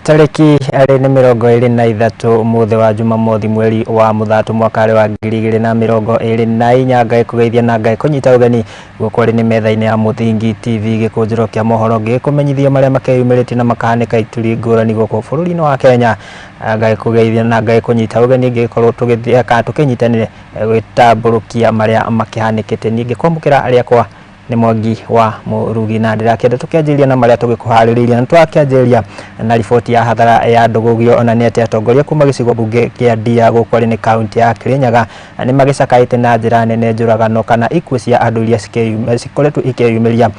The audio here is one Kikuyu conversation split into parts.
Tarĩki arĩ nĩ 23 mũthĩ wa Jumamothi, mweri wa Mũthatũ, mwaka wa 2024. Ngai kũgeithia na Ngai kũnyita ũgeni gũkũ arĩ nĩ metha-inĩ ya Mũthingi TV, gĩkũnjĩro kĩa mohoro, ngĩkũmenyithia marĩa makeyumĩrĩtie na makahanĩka ituri ngũrani gũkũ bũrũri-inĩ wa Kenya. Ngai kũgeithia na Ngai kũnyita ũgeni ngĩkorwo tũgĩthiĩ kana tũkĩnyitanĩre gwĩtambũrũkia marĩa makĩhanĩkĩte. Niĩ ngĩkwamũkĩra rĩakwa nĩ Mwangi wa Mũrugi, na ndĩrakĩenda tũkĩanjĩrĩria na marĩa tũgĩkũharĩrĩirie, na twakĩanjĩrĩria na riboti ya hathara ya ndũgũgio, na nĩ atĩ atongoria kuma gĩcigo mbunge kĩa Ndia gũkũ arĩ nĩ kaunti ya Kirinyaga nĩ magĩcakaĩte na njĩra nene njũragano kana ikuũ cia andũ iria cikoretwo ikĩyumĩria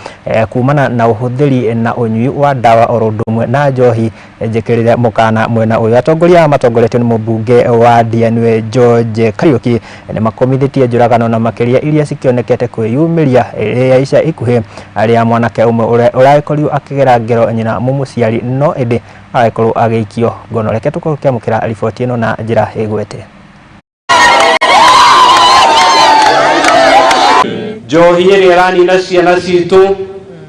kumana na ũhũthĩri na ũnyui wa ndawa oro ũndũ ũmwe na njohi njĩkĩrĩre mũkana mwena ũyũ. Atongoria aya matongoretio nĩ mũmbunge wa Ndia, nĩwe George Kariũki, nĩ makomithĩtie njũragano na makĩria iria cikĩonekete kwĩyumĩria rĩa ica ikuhĩ, arĩa mwanake ũmwe ũrĩa ũragĩkorirwo akĩgera ngero nyina mũmũciari no ĩndĩ agagĩkorwo agĩikio ngono. Reke tũkorwo tũkĩamũkĩra riboti ĩno na njĩra ĩgwete. Njohi ĩrĩa ĩranina ciana citũ,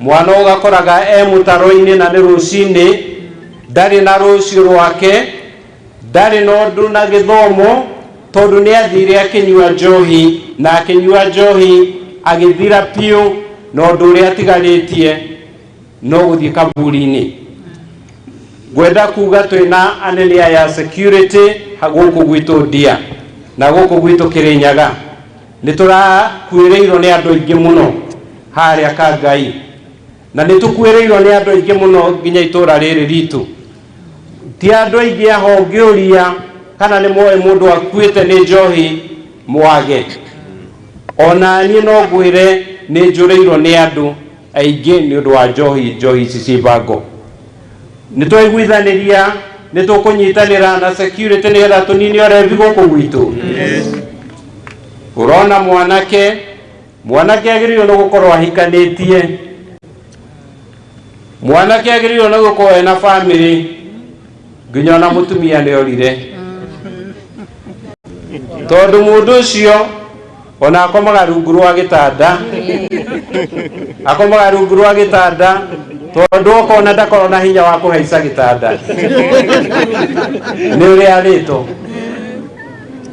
mwana ũgakoraga e mũtaro-inĩ na nĩ rũcinĩ, ndarĩ na rũciũ rwake, ndarĩ na ũndũ na gĩthomo, tondũ nĩ athire akĩnyua njohi, na akĩnyua njohi agĩthira biũ, na ũndũ ũrĩa atigarĩtie no gũthiĩ kaburi-inĩ. Ngwenda kuga twĩna anene aya security gũkũ gwitũ Ndia na gũkũ gwitũ Kĩrĩnyaga, nĩ tũrakuĩrĩirwo nĩ andũ aingĩ mũno harĩa Kangai, na nĩ tũkuĩrĩirwo nĩ andũ aingĩ mũno nginya itũra rĩrĩ ritũ. Ti andũ aingĩ aho ũngĩũria kana nĩ moĩ mũndũ akuĩte nĩ njohi mwage. Ona niĩ no ngwĩre nĩ njũrĩirwo nĩ andũ aingĩ nĩ ũndũ wa njohi, njohi ici ci bango. Nĩ twaiguithanĩria nĩ tũkũnyitanĩra na security nĩgetha tũnine ũrevi gũkũ gwitũ. Ũrona mwanake, mwanake agĩrĩirwo nĩ gũkorwo ahikanĩtie, mwanake agĩrĩirwo nĩ gũkorwo ena bamĩrĩ, nginya ona mũtumia nĩ orire, tondũ mũndũ ũcio ona akomaga rungu rwa gĩtanda, akomaga rungu rwa gĩtanda, tondũ okona ndakorwo na hinya wa kũhaica gĩtanda nĩ ũrĩa arĩtwo.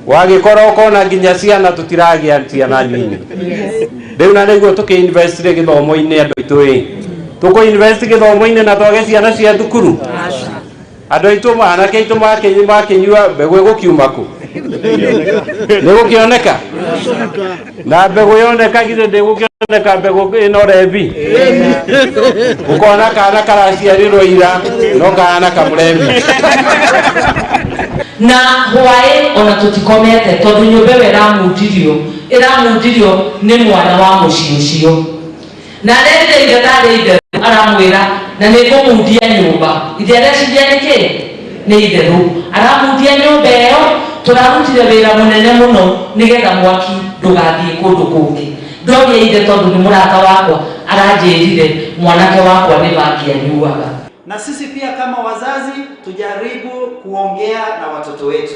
Wagĩkora ũkona nginya ciana tũtiragĩa ciana nini rĩu, na nĩguo tũkĩ-investire gĩthomo-inĩ andũ aitũ ĩ tũkũ-invest gĩthomo-inĩ na twage ciana cia thukuru. Andũ aitũ, anake aitũ makĩnyua, mbegũ ĩgũkiuma kũ? Nĩ gũkĩoneka na mbegũ yoneka, githĩ ndĩgũkĩoneka mbegũ ĩno rebi? Ũkona kana karaciarirwo ira no kahana kamũrebi. Na hwaĩ ona tũtikomete, tondũ nyũmba ĩyo ĩramundirio, ĩramundirio nĩ mwana wa mũciĩ ũcio, na arerire ithe tarĩ itherũ, aramwĩra na nĩ ngũmundia nyũmba. Ithe areciria nĩ kĩ nĩ itherũ aramundia nyũmba ĩyo. Tũrarutire wĩra mũnene mũno nĩgetha mwaki ndũgathiĩ kũndũ kũngĩ. Ndoria ithe, tondũ nĩ mũrata wakwa, aranjĩrire mwanake wakwa nĩ bangi anyuaga. Na sisi pia kama wazazi tujaribu kuongea na watoto wetu.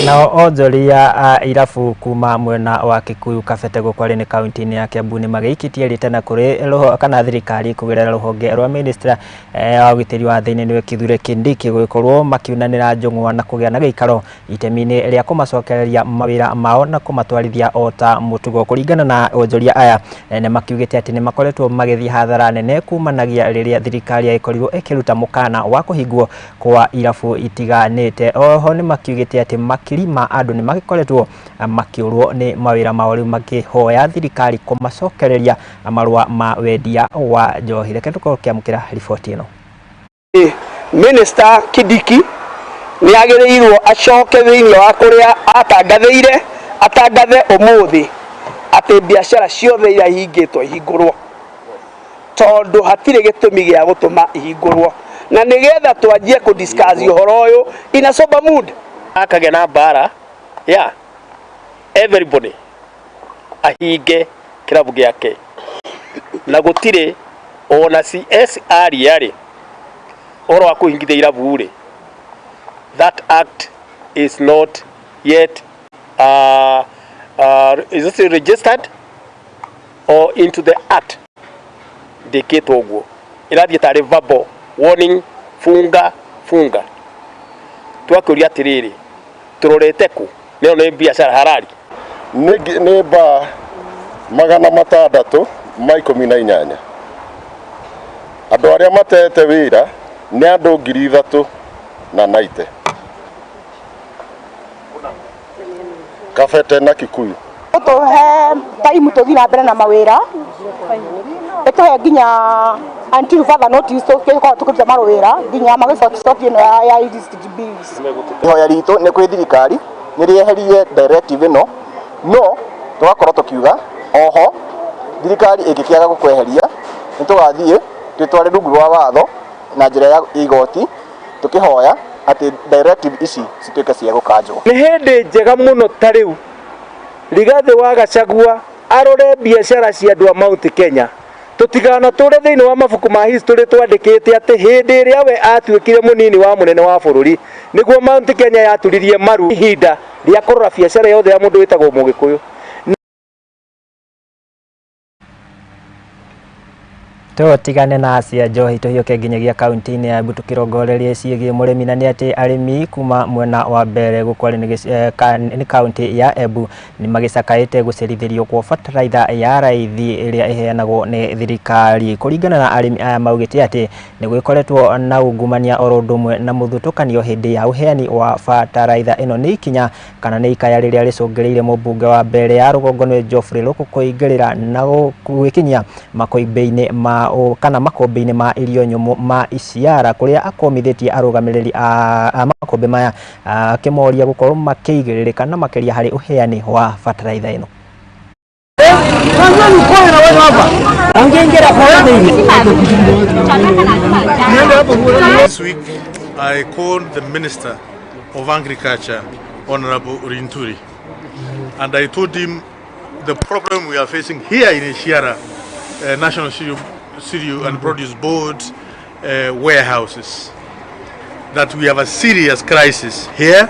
Nao onjoria a irabu kuma mwena wa Kikuyu Kabete gũkũ arĩ nĩ kaunti-inĩ ya Kiambu nĩ magĩikĩtie rĩtana kũrĩ rũho kana thirikari kũgerera rũhonge rwa minister wa ũgitĩri wa thĩinĩ, nĩwe Kithure Kindiki, gũgĩkorwo makiunanĩra njũng'wa na kũgĩa na gĩikaro itemi-inĩ rĩa kũmacokereria mawĩra mao na kũmatwarithia o ta mũtugo. Kũringana na onjoria aya, nĩ makiugĩte atĩ nĩ makoretwo magĩthiĩ hathara nene kumanagia rĩrĩa thirikari yagĩkorirwo ĩkĩruta mũkana wa kũhingwo kwa irabu itiganĩte. Oho nĩ makiugĩte atĩ makiri ma andũ nĩ magĩkoretwo makĩũrwo nĩ mawĩra mao, rĩu makĩhoya thirikari kũmacokereria marũa ma wendia wa njohi. Reke tũkorwo tũkĩamũkĩra riboti ĩno. Minister Kindiki nĩ agĩrĩirwo acoke thĩinĩ wa kũrĩa atangathĩire, atangathe ũmũthĩ atĩ biacara ciothe iria ihingĩtwo ihingũrwo, tondũ hatirĩ gĩtũmi gĩa gũtũma ihingũrwo, na nĩgetha twanjie kũ discuss ũhoro ũyũ in a sober mood. Akagĩa na mbara ya everybody ahinge kĩrabu gĩake, na gũtirĩ ona CS aria rĩ ũhoro wa kũhingithia irabu rĩ, that act is not yet is it registered or into the act? Ndĩkĩtwo ũguo, ĩrathiĩ tarĩ verbal. Warning, funga funga. Twakũria atĩrĩrĩ, tũrorete kũ? Nĩyo nĩ biacara harari. Nĩ ba 618. Andũ arĩa matete wĩra nĩ andũ 3,090. Kabete na Kikuyu. Tuhe time tuthi na mbere na mawĩra, ĩtũhe nginya until further notice tũgĩkorwo tũkĩruta marũwĩra nginya magĩcoti ĩno ya illicit bills. Ihoya ritũ nĩ kwĩ thirikari nĩ rĩeherie directive ĩno, no tũgakorwo tũkiuga oho thirikari ĩngĩkĩaga gũkweheria nĩ tũgathiĩ twĩtware rungu rwa watho na njĩra ya igoti tũkĩhoya atĩ directive ici cituĩke cia gũkanjwo. Nĩ hĩndĩ njega mũno ta rĩu Rigathĩ wa Gachagua arore biacara cia andũ a Mount Kenya. Tũtiganatũre thĩinĩ wa mabuku ma history twandĩkĩte atĩ hĩndĩ ĩrĩa we atuĩkire mũnini wa mũnene wa bũrũri nĩguo Mount Kenya yaturirie maru ihinda rĩa kũrora biacara yothe ya mũndũ wĩtagwo Mũgĩkũyũ. Tũtigane na acia njohi tũhiũke nginyagia kaunti-inĩ ya Embu tũkĩrongoreria ciĩgiĩ mũrĩmi na nĩ atĩ arĩmi kuma mwena wa mbere gũkwarĩ nĩ kaunti ya Embu nĩ magĩcakaĩte gũcerithĩrio kwa bataraitha ya raithi ĩrĩa ĩheanagwo nĩ thirikari. Kũringana na arĩmi aya maugĩte atĩ nĩ gwĩkoretwo na ungumania oro ũndũ ũmwe na mũthutũkanio hĩndĩ ya ũheani wa bataraitha ĩno. Nĩ ikinya kana nĩ ikaya rĩrĩa rĩcũngĩrĩire mũmbunge wa mbere ya rũgongo nĩ Geoffrey Ruku kũingĩrĩra na gwĩkinyia makũmbĩ-inĩ ma kana makũmbĩ-inĩ ma irio nyũmũ ma Isiara kũrĩa akomithĩtie arũgamĩrĩri a makũmbĩ maya akĩmoria gũkorwo makĩigĩrĩrĩka na makĩria harĩ ũheani wa bataraitha ĩno. This week I called the Minister of Agriculture, Honorable Linturi, and I told him the problem we are facing here in Ishiara, National Cereal and Produce Board warehouses, that we have a serious crisis here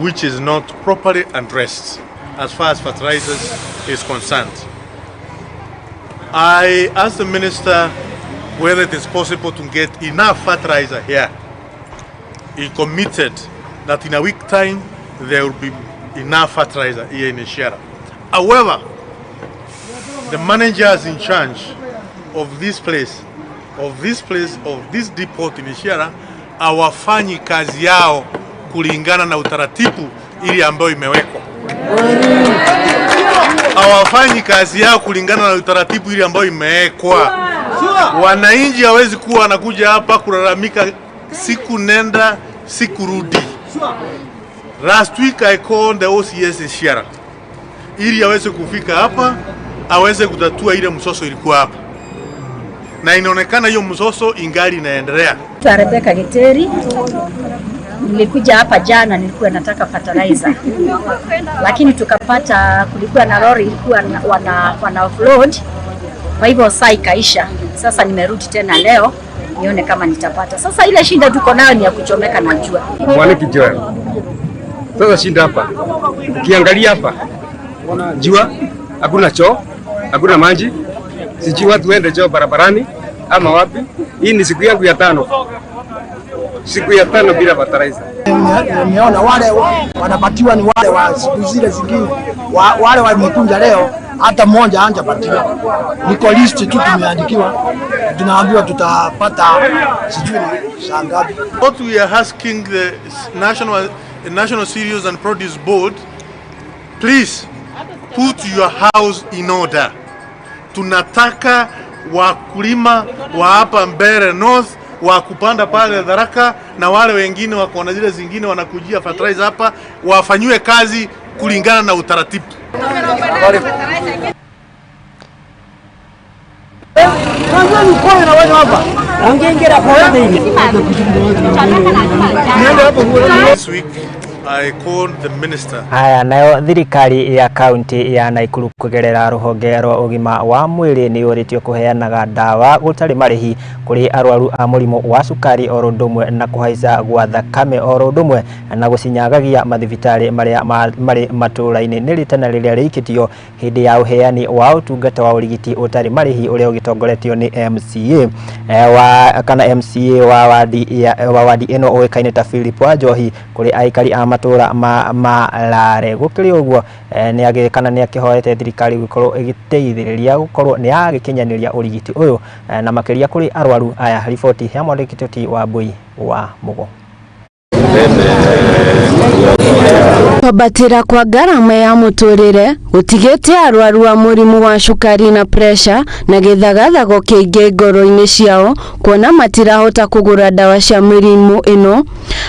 which is not properly addressed as far as fertilizers is concerned. I asked the minister whether it is possible to get enough fertilizer here. He committed that in a week time there will be enough fertilizer here in Ishiara. However, the managers in charge of this place, of this depot in Ishiara hawafanyi kazi yao kulingana na utaratibu ili ambayo imewekwa. Hawafanyi kazi yao kulingana na utaratibu ili ambayo imewekwa. Wananchi hawezi kuwa wanakuja hapa kulalamika siku nenda siku rudi. Last week I called the OCS Ishiara ili aweze kufika hapa aweze kutatua ile msoso ilikuwa hapa, na inaonekana hiyo msoso ingali inaendelea. Rebecca Giteri, nilikuja hapa jana, nilikuwa nataka fertilizer, lakini tukapata kulikuwa na lori ilikuwa wana offload, kwa hivyo saa ikaisha. Sasa nimerudi tena leo nione kama nitapata. Sasa ile shinda tuko nayo ni ya kuchomeka na jua. Mwaniki Joel. Sasa shinda hapa, ukiangalia hapa jua, hakuna choo, hakuna maji, sijui watu waende choo barabarani ama wapi. Hii ni siku yangu ya tano, siku ya tano bila fertilizer. Nimeona wale wanapatiwa ni wale wa siku zile zingine, wale wamekunja leo hata mmoja hajapatiwa. Niko list tu tumeandikiwa, tunaambiwa tutapata sijui saa ngapi. What we are asking the National Cereals and Produce Board, please put your house in order. Tunataka wakulima wa hapa Mbeere North wa kupanda pale Tharaka na wale wengine wako na zile zingine wanakujia fertilizer hapa wafanyiwe kazi kulingana na utaratibu. This week I called the minister. Haya, nayo thirikari ya kaunti ya Naikuru kugerera ruhonge rwa ũgima wa mwĩrĩ nĩ yũrĩtio kũheanaga ndawa gũtarĩ marĩhi kũrĩ arwaru a mũrimũ wa cukari oro ũndũ ũmwe na kũhaica gwa thakame oro ũndũ ũmwe na gũcinyagagia mathibitarĩ marĩa marĩ matũũra-inĩ. Nĩ rĩtana rĩrĩa rĩikĩtio hĩndĩ ya ũheani wa ũtungata wa ũrigiti ũtarĩ marĩhi ũrĩa ũgĩtongoretio nĩ MCA wa kana MCA wa wadi ĩno ũĩkaine ta Philip Wanjohi kũrĩ aikari a matũũra ma Lare. Gũkĩrĩ ũguo nĩ kana nĩ akĩhoete thirikari gũkorwo ĩgĩteithĩrĩria gũkorwo nĩ yagĩkinyanĩria ũrigiti ũyũ na makĩria kũrĩ arwaru aya. Riboti ya mwandĩki Toti wa Mbui wa Mugo. Kwambatĩra kwa ngarama ya mũtũrĩre gũtigĩte arwaru a mũrimũ wa cukari na presha na gĩthagathago kĩingĩ ngoro-inĩ ciao kuona matirahota kũgũra ndawa cia mĩrimũ ĩno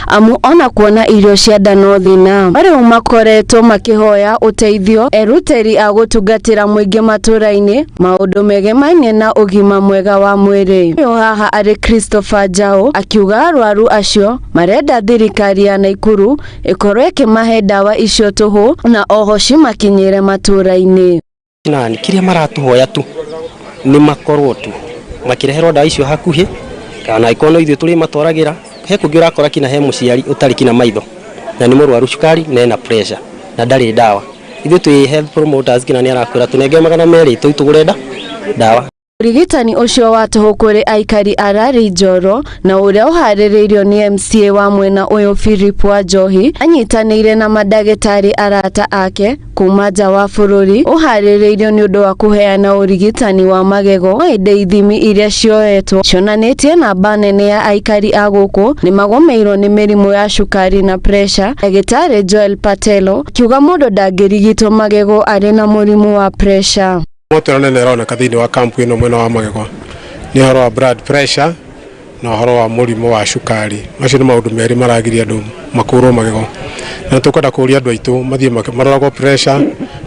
amu ona kuona irio cia nda no thĩna. Rĩu makoretwo makĩhoya ũteithio erutĩri a gũtungatĩra mũingĩ matũũra-inĩ maũndũ megemainie na ũgima mwega wa mwĩrĩ. Ũyũ haha arĩ Christopher Njau akiuga arwaru acio marenda thirikari ya Naikuru ĩkorwo ĩkĩmahe ndawa icio tũhũ na oho cimakinyĩre matũũra-inĩ. Nani kiria maratuhoya tu ni makorwo tu makireherwo ndawa icio hakuhi kana ikorwo no ithuĩ tũrĩ matwaragĩra. He kũngĩ ũrakora kina he mũciari ũtarĩ kina maitho na nĩ mũrwaru cukari na ena pressure na ndarĩ ndawa. Ithuĩ twĩ health promoters kina nĩ arakwĩra tũnenge 200 tũi tũgũre ndawa. Ũrigitani ũcio wa tũhũ kũrĩ aikari a Rari Njoro na ũrĩa ũharĩrĩirio nĩ MCA wa mwena ũyũ Philip Wanjohi anyitanĩire na mandagĩtarĩ arata ake kuma nja wa bũrũri ũharĩrĩirio nĩ ũndũ wa kũheana ũrigitani wa magego. No ĩndĩ ithimi iria cioetwo cionanĩtie namba nene ya aikari a gũkũ nĩ magomeirwo nĩ mĩrimũ ya cukari na presha. Ndagĩtarĩ Joel Patelo akiuga mũndũ ndangĩrigitwo magego arĩ na mũrimũ wa presha. Moto ĩno nene ĩroneka thĩinĩ wa kampu ĩno mwena wa magego nĩ ũhoro wa blood pressure na ũhoro wa mũrimũ wa cukari. Macio nĩ maũndũ merĩ maragiria andũ makũrwo magego, na tũkwenda kũũria andũ aitũ mathiĩ maroragwo pressure na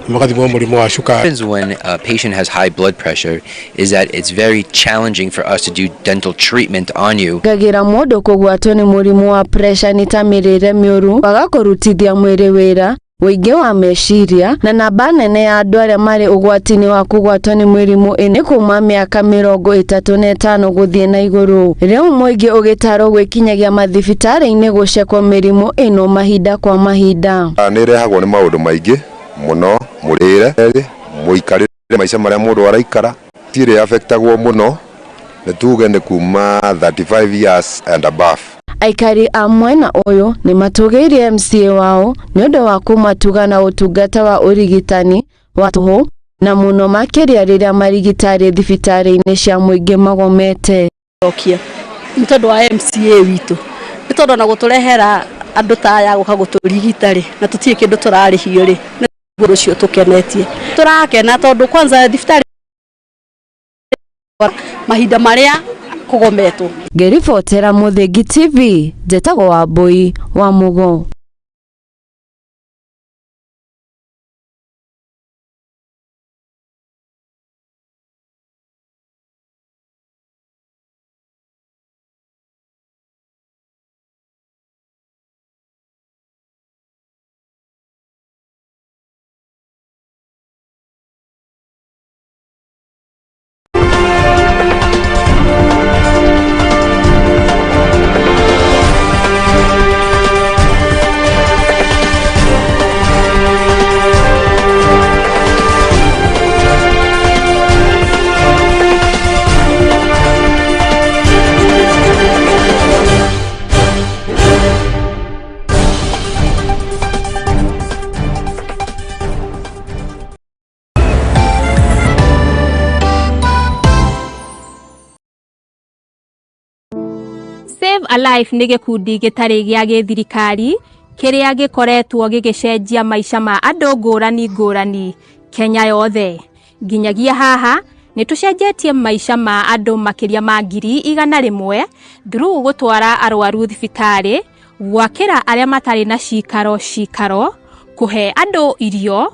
magathimwo mũrimũ wa cukari. When a patient has high blood pressure is that it's very challenging for us to do dental treatment on you. Ngagira mũndũ kũgwatwo nĩ mũrimũ wa pressure nĩ ta mĩrĩre mĩũru, kwaga kũrutithia mwĩrĩ wĩra, ũingĩ wa meciria na namba nene ya andũ arĩa marĩ ũgwati-inĩ wa kũgwatwo nĩ mĩrimũ ĩno nĩ kuma mĩaka 35 gũthiĩ na igũrũ. Rĩu mũingĩ ũgĩtarwo gwĩkinyagia mathibitarĩ-inĩ gũcekwo mĩrimũ ĩno mahinda kwa mahinda. Nĩ ĩrehagwo nĩ maũndũ maingĩ mũno, mũrĩre, mũikarĩre, maica marĩa mũndũ araikara. Tirĩ affectagwo mũno, nĩ tuge nĩ kuma 35 years and above. Aikari a mwena ũyũ nĩ matũgĩirie MCA wao nĩ ũndũ wa kũmatuga na ũtungata wa ũrigitani wa tũhũ na mũno makĩria rĩrĩa marigitari thibitarĩ-inĩ cia mũingĩ magomete. Nĩ tondũ wa MCA witũ, nĩ tondũ ona gũtũrehera andũ ta aya gũka gũtũrigita rĩ, na tũtirĩ kĩndũ tũrarĩhio rĩ, nĩ ũndũ ũcio tũkenetie. Tũrakena tondũ kwanza thibitarĩ mahinda marĩa kũgometwo. Ngĩribotera Mũthingi TV, njĩtagwo Wambui wa Mugo. Save a Life nĩ gĩkundi gĩtarĩ gĩa gĩthirikari kĩrĩa gĩkoretwo gĩgĩcenjia maica ma andũ ngũrani ngũrani Kenya yothe. Nginyagia haha nĩ tũcenjetie maica ma andũ makĩria ma 100,000 through gũtwara arwaru thibitarĩ, gwakĩra arĩa matarĩ na cikaro cikaro, kũhe andũ irio,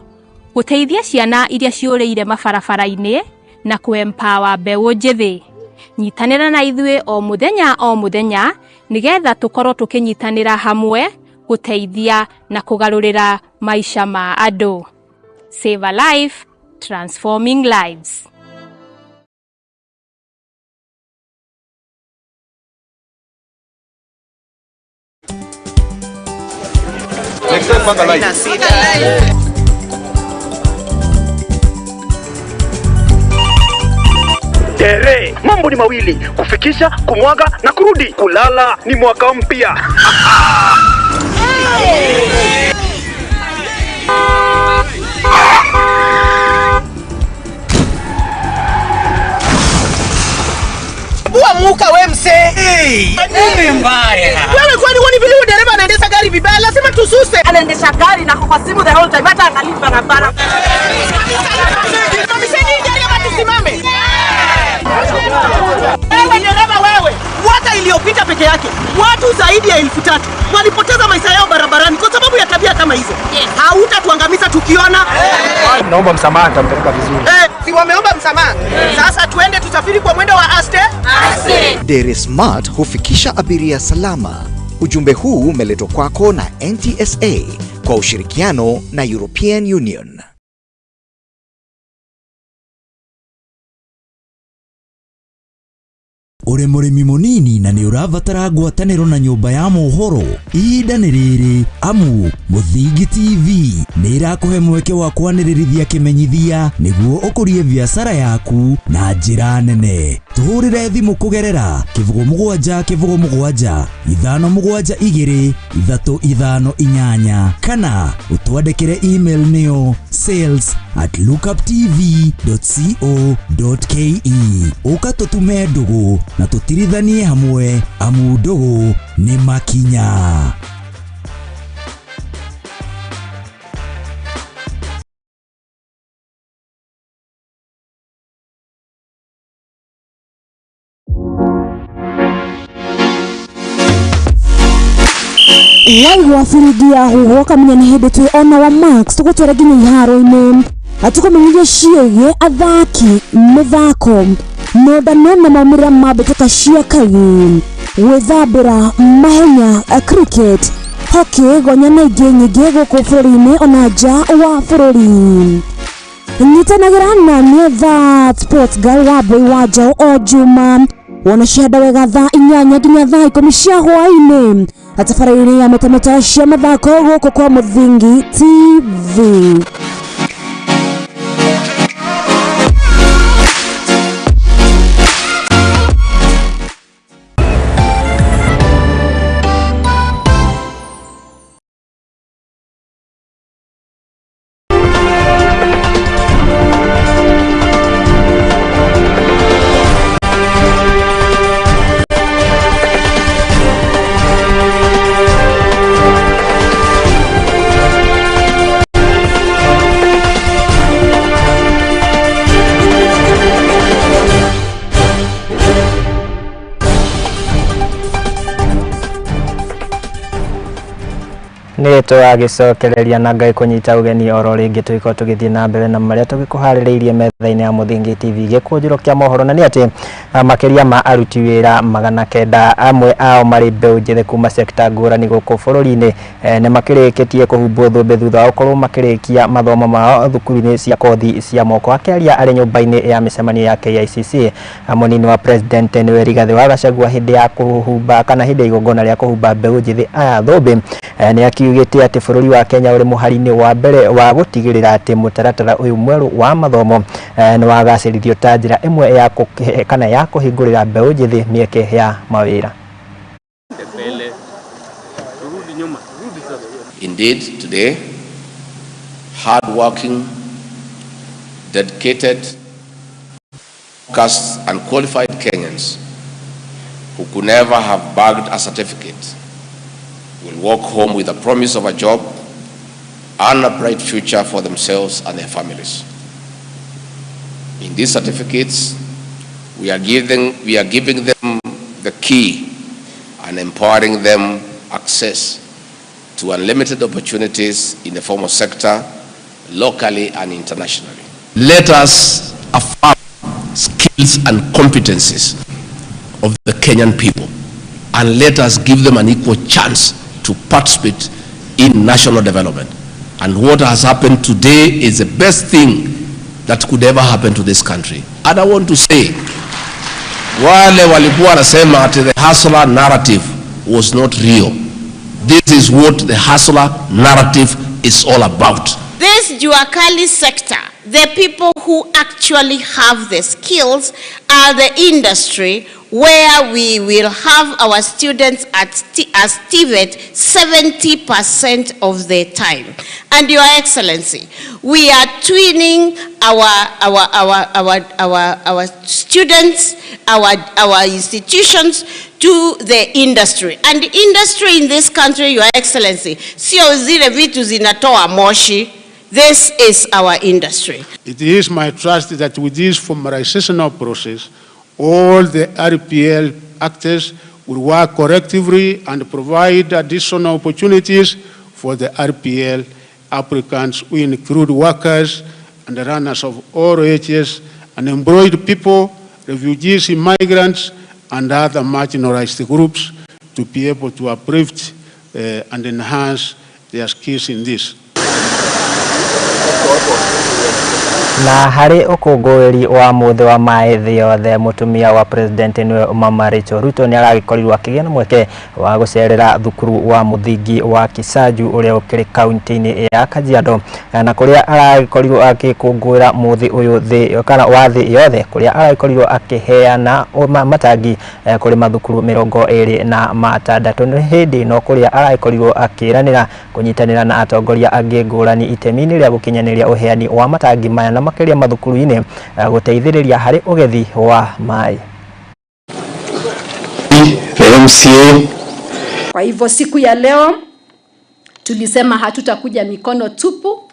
gũteithia ciana iria ciũrĩire mabarabara-inĩ na kũ-empower mbeũ njĩthĩ. Nyitanĩra na ithuĩ o mũthenya o mũthenya nĩgetha tũkorwo tũkĩnyitanĩra hamwe Gũteithia na kũgarũrĩra maica ma andũ. Save a life, transforming lives. Next time, panga line. Tere, mambo ni mawili, kufikisha, kumwaga na kurudi. Kulala ni mwaka mpya. Muka we msee. Hey, nini mbaya? Wewe kwani huoni vile huyo dereva anaendesha gari vibaya? Lazima tususe. Anaendesha gari na kwa simu the whole time, hata angalii barabara. Simamisheni hii gari ama tusimame. Wewe dereva wewe, mwaka iliyopita peke yake watu zaidi ya 3000 walipoteza maisha yao barabarani kwa sababu ya tabia kama hizo. Hautatuangamiza tukiona. Naomba msamaha, nitampeleka vizuri. Si wameomba msamaha. Sasa tuende tusafiri kwa mwendo wa aste. Aste. Dere Smart hufikisha abiria salama. Ujumbe huu umeletwa kwako na NTSA kwa ushirikiano na European Union. Uri mũrĩmi mũnini na nĩ ũrabatara ngwatanĩro na nyũmba ya mohoro, ihinda nĩ rĩrĩ amu Mũthingi TV nĩ ĩrakũhe mweke wa kwanĩrĩrithia kĩmenyithia nĩguo ũkũrie biacara yaku na njĩra nene. Tũhũrĩre thimũ kũgerera 07 07 572 358 kana ũtwandĩkĩre email nĩyo sales@lookuptv.co.ke. Ũka tũtume ndũgũ na tũtirithanie hamwe amu ndũgũ nĩ makinya. Waigua biringi ya huho kamenya nĩ hĩndĩ twĩ ona wa Max tũgũtwara nginya iharo-inĩ atũkũmenyithia ciĩgiĩ athaki mĩthako nondano na maumĩrĩra ma mbĩtĩka cia kagi gwĩthambĩra mahenya cricket hockey gonya na ingĩ nyingĩ gũkũ bũrũri-inĩ ona nja wa bũrũri. Nyitanagĩra na niĩ That Sports Girl wa Mbũi wa Njaũ o Juma wona cihanda wega thaa 8 nginya thaa 10 cia hwaĩ-inĩ atabarĩra-inĩ ya metameta cia mathako gũkũ kwa Mũthingi TV. Nĩ tũragĩcokereria na Ngai kũnyita ũgeni oro rĩngĩ tũgĩkorwo tũgĩthiĩ na mbere na marĩa tũgĩkũharĩrĩirie metha-inĩ ya Mũthingi TV gĩkũnjĩro kĩa mohoro na nĩ atĩ makĩria ma aruti wĩra 900 amwe ao marĩ mbeũ njĩthĩ kuma sekta ngũrani gũkũ bũrũri-inĩ nĩ makĩrĩkĩtie kũhumbwo thũmbĩ thutha wa gũkorwo makĩrĩkia mathomo mao thukuru-inĩ cia kothi cia moko. Akĩaria arĩ nyũmba-inĩ ya mĩcemanio ya KICC, mũnini wa president nĩwe Rigathĩ wa Gachagua hĩndĩ ya kũhumba kana hĩndĩ ya igongona rĩa kũhumba mbeũ njĩthĩ aya thũmbĩ nĩ akiugĩte atĩ bũrũri wa Kenya ũrĩ mũhari-inĩ wa mbere wa gũtigĩrĩra atĩ mũtaratara ũyũ mwerũ wa mathomo nĩ wagacĩrithio ta njĩra ĩmwe ya kana ya kũhingũrĩra mbeũ njĩthĩ mĩeke ya mawĩra. Indeed, today, hard-working, dedicated, focused and qualified Kenyans who could never have bagged a certificate will walk home with a promise of a job and a bright future for themselves and their families. In these certificates, we are giving them the key and empowering them access to unlimited opportunities in the formal sector, locally and internationally. Let us affirm skills and competencies of the Kenyan people, and let us give them an equal chance to participate in national development. And what has happened today is the best thing that could ever happen to this country. And I want to say, wale walikuwa wanasema ati the hustler narrative was not real. This is what the hustler narrative is all about. This Juakali sector, the people who actually have the skills are the industry where we will have our students as TVET 70% of the time. And Your Excellency, we are twinning our students, our institutions to the industry. And industry in this country, Your Excellency, sio zile vitu zinatoa moshi. This is our industry. It is my trust that with this formalizational process, all the RPL actors will work collectively and provide additional opportunities for the RPL applicants, who include workers and runners of all ages, unemployed people, refugees, immigrants, and other marginalized groups to be able to uplift and enhance their skills in this. Na harĩ ũkũngũĩri wa mũthĩ wa maĩ thĩ yothe, mũtumia wa president nĩwe Mama Rachel Ruto nĩ aragĩkorirwo akĩgĩa na mweke wa gũcerera thukuru wa mũthingi wa Kisaju ũrĩa ũkĩrĩ kaunti-inĩ ya Kajiado, na kũrĩa aragĩkorirwo agĩkũngũĩra mũthĩ ũyũ thĩ kana wa thĩ yothe, kũrĩa aragĩkorirwo akĩheana matangi kũrĩ mathukuru 26 nĩ hĩndĩ ĩno kũrĩa aragĩkorirwo akĩranĩra kũnyitanĩra na atongoria angĩ ngũrani itemi-inĩ rĩa gũkinyanĩria ũheani wa matangi maya na makĩria mathukuru-inĩ gũteithĩrĩria harĩ ũgethi wa maĩ. The MCA. Kwa hivyo siku ya leo tulisema hatutakuja mikono tupu,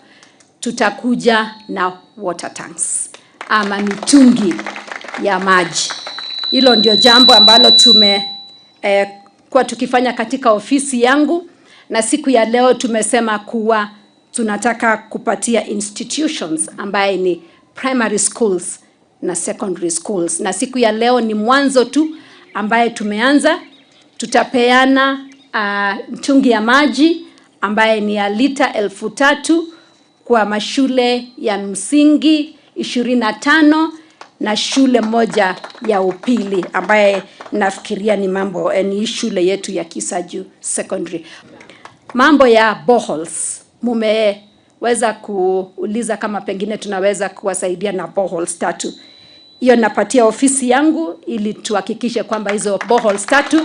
tutakuja na water tanks ama mitungi ya maji. Hilo ndio jambo ambalo tume kuwa tukifanya katika ofisi yangu, na siku ya leo tumesema kuwa tunataka kupatia institutions ambaye ni primary schools na secondary schools. Na siku ya leo ni mwanzo tu ambaye tumeanza. Tutapeana mtungi ya maji ambaye ni ya lita 3,000 kwa mashule ya msingi 25 na shule moja ya upili ambaye nafikiria ni mambo ni shule yetu ya Kisaju Secondary. Mambo ya boreholes, mumeweza kuuliza kama pengine tunaweza kuwasaidia na boreholes 3. Hiyo napatia ofisi yangu ili tuhakikishe kwamba hizo boreholes 3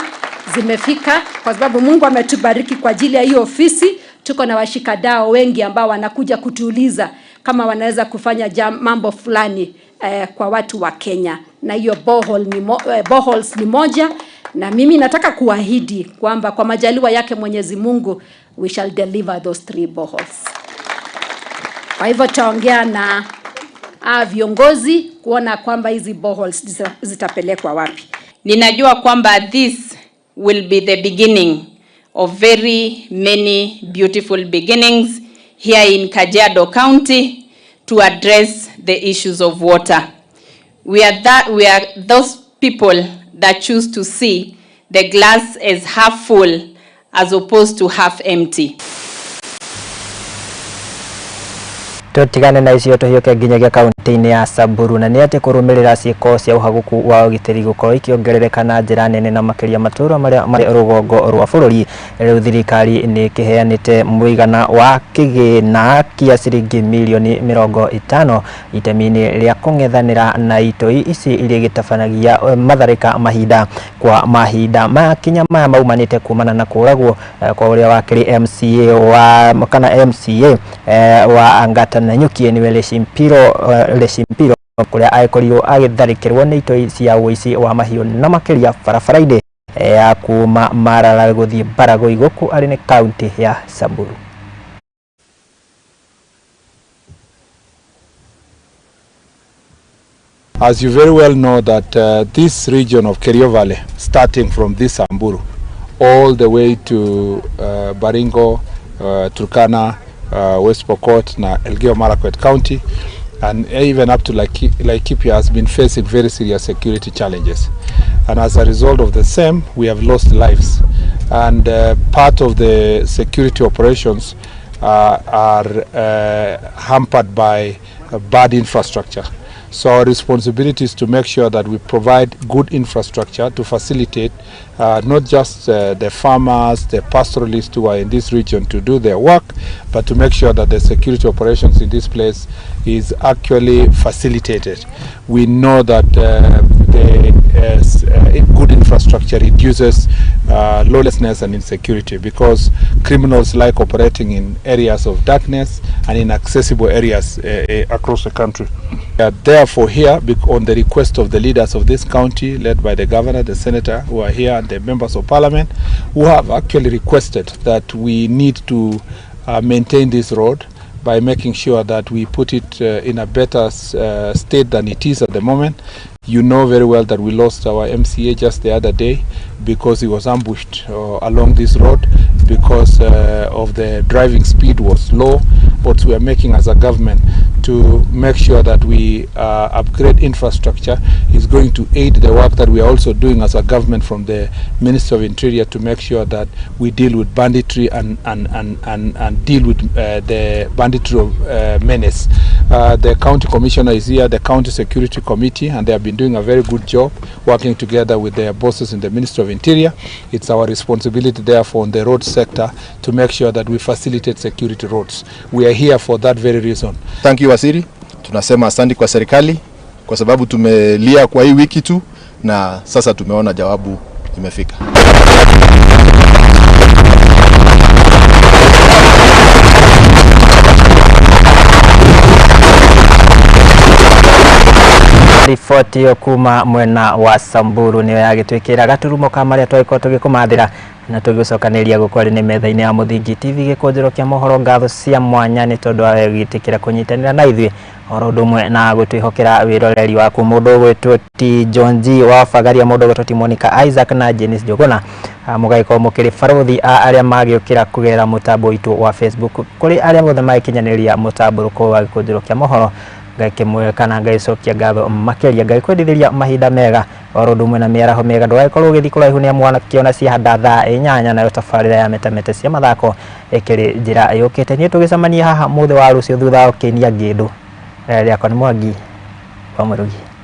zimefika, kwa sababu Mungu ametubariki kwa ajili ya hiyo ofisi. Tuko na washikadau wengi ambao wanakuja kutuuliza kama wanaweza kufanya mambo fulani kwa watu wa Kenya, na hiyo boreholes ni moja. Na mimi nataka kuahidi kwamba kwa majaliwa yake Mwenyezi Mungu we shall deliver those 3 boreholes. Kwa hivyo taongea na viongozi kuona kwamba hizi boreholes zitapelekwa wapi. Ninajua kwamba this will be the beginning of very many beautiful beginnings here in Kajiado County to address the issues of water. We are those people that choose to see the glass as half full as opposed to half empty. Tutigane na icio tuhiuke nginyagia kaunti-inĩ ya Samburu, na nĩ atĩ kũrũmĩrĩra ciĩko cia ũhagũku wa ũgitĩri gũkorwo ikĩongerereka na njĩra nene na makĩria matũũra marĩa marĩ rũgongo rwa bũrũri, rĩu thirikari nĩ ĩkĩheanĩte mũigana wa kĩgĩna kĩa ciringi milioni 50 itemi-inĩ rĩa kũng'ethanĩra na itoi ici iria igĩtabanagia matharĩka mahinda kwa mahinda. Makinya maya maumanĩte kumana na kũragwo kwa ũrĩa wakĩrĩ MCA wa kana MCA wa Angata na Nyuki niwe Leshimpiro kuria agĩkorirwo agĩtharĩkĩrwo nĩ itoi cia ũici wa mahiũ na makĩria barabara-inĩ ya kuma Maralal gũthiĩ Baragoi gũkũ arĩ nĩ kaunti ya Samburu. As you very well know that this region of Kerio Valley, starting from this Samburu all the way to Baringo, Turkana, West Pokot na Elgeyo Marakwet County, and even up to Laikipia, has been facing very serious security challenges. And as a result of the same, we have lost lives. And part of the security operations are hampered by bad infrastructure. So our responsibility is to make sure that we provide good infrastructure to facilitate not just the farmers, the pastoralists who are in this region to do their work, but to make sure that the security operations in this place is actually facilitated. We know that the good infrastructure reduces lawlessness and insecurity, because criminals like operating in areas of darkness and inaccessible areas across the country. We are therefore here on the request of the leaders of this county, led by the governor, the senator who are here, and the members of parliament, who have actually requested that we need to maintain this road by making sure that we put it in a better state than it is at the moment. You know very well that we lost our MCA just the other day because he was ambushed along this road because of the driving speed was low. What we are making as a government to make sure that we upgrade infrastructure is going to aid the work that we are also doing as a government from the Ministry of Interior to make sure that we deal with banditry and deal with the banditry menace. The county commissioner is here, the county security committee, and they have been doing a very good job working together with their bosses in the Ministry of Interior. It's our responsibility therefore on the road sector to make sure that we facilitate security roads. We are here for that very reason. Thank you Waziri. Tunasema asante kwa serikali kwa sababu tumelia kwa hii wiki tu na sasa tumeona jawabu imefika. Riboti ĩyo kuma mwena wa Samburu nĩyo yagĩtwĩkĩra gaturumo ka marĩa twagĩkorwo tũgĩkũmathĩra na tũgĩcokanĩria gũkũ arĩ nĩ metha-inĩ ya Mũthingi TV gĩkũnjĩro kĩa mohoro. Ngatho cia mwanya nĩ tondũ wa gwĩtĩkĩra kũnyitanĩra na ithuĩ oro ũndũ ũmwe na gũtwĩhokera wĩroreri waku. Mũndũ ũgwĩtwo ti John G wa Bagaria, mũndũ ũgwĩtwo ti Monica Isaac na Janice Njuguna, mũgagĩkorwo mũkĩrĩ barothi a arĩa magĩũkĩra kũgerera mũtambo witũ wa Facebook. Kũrĩ arĩa mothe magĩkinyanĩria mũtambũrũko wa gĩkũnjĩro kĩa mohoro, Ngai kĩmwe kana Ngai cokia ngatho makĩria, Ngai kwendithĩria mahinda mega oro ũndũ ũmwe na mĩaraho mĩega. Ndũgagĩkorwo ũgĩthiĩ kũraihu nĩ amu wanakĩona ciahanda thaa 8 nayo tabarĩra ya metamete cia mathako ĩkĩrĩ njĩra yũkĩte. Niĩ tũgĩcemania haha mũthĩ wa rũciũ thutha wa ũkĩnia ngĩndũ. Rĩakwa nĩ Mwangi wa Mũrugi.